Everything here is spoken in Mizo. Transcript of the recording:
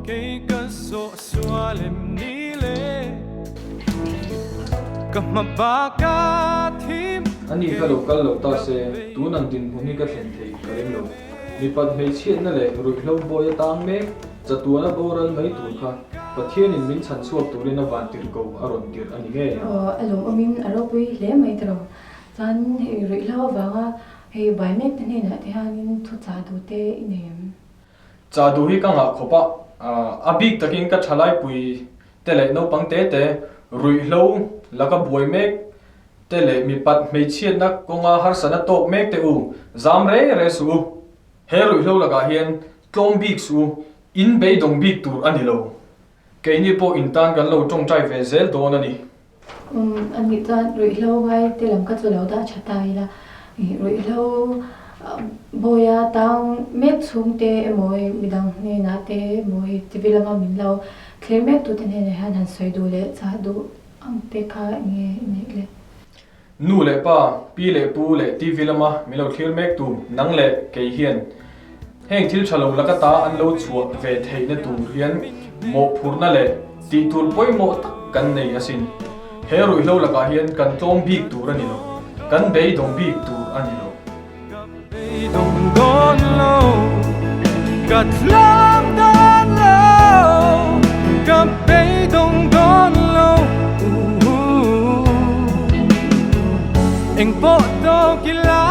Kei ka zawh sual em ni le? Ka hma bak a thim. Ani kha lo kal lo ta se, tun ang dinhmun hi ka thlen theih ka ring lo. Mipat hmeichhiatna leh ruihhlo bawi atang mek chatuana boral mai tur kha Pathianin min chhan chhuak turin a van tirh ko a rawn tirh a ni ngei ang. Aw, a lawmawmin a ropui hle mai tiraw. Chuan hei ruihhlo avanga hei bai mek te hnenah te hianin thuchah duh te i nei em? Chah duh hi ka ngah khawp a, a bik takin ka thalaipui te leh naupang te te, ruihhlo laka buai mek te leh mipat hmeichhiatna kawnga harsatna tawk mek te u, zam reng reng suh u. He ruihhlo lakah hian tlawm bik suh u, in beidawng bik tur a ni lo. Keini pawh in tan kan lo tawngtai ve zel dawn a ni. Um, a nih chuan ruihhlo ngai te lam kha chu lo dah tha ta ila, ruihhlo bawia tang mek chhung te emaw hei midang hnenah te emaw hei TV lama min lo thlir mek tute hnenah hian han sawi duh leh chah duh ang te kha enge i neih le? Nu leh pa, pi leh pu leh TV lama min lo thlir mek tu nang leh kei hian heng thil tha lo laka ta an lo chhuah ve theihna tur hian mawhphurhna leh tih tur pawimawh tak kan nei asin. He ruihhlo lakah hian kan tlawm bik tur a ni lo, kan beidawng bik tur a ni lo. Ka beidawng dawn lo, ka tlawm dawn lo, ka beidawng dawn lo Engpawh tawk ila.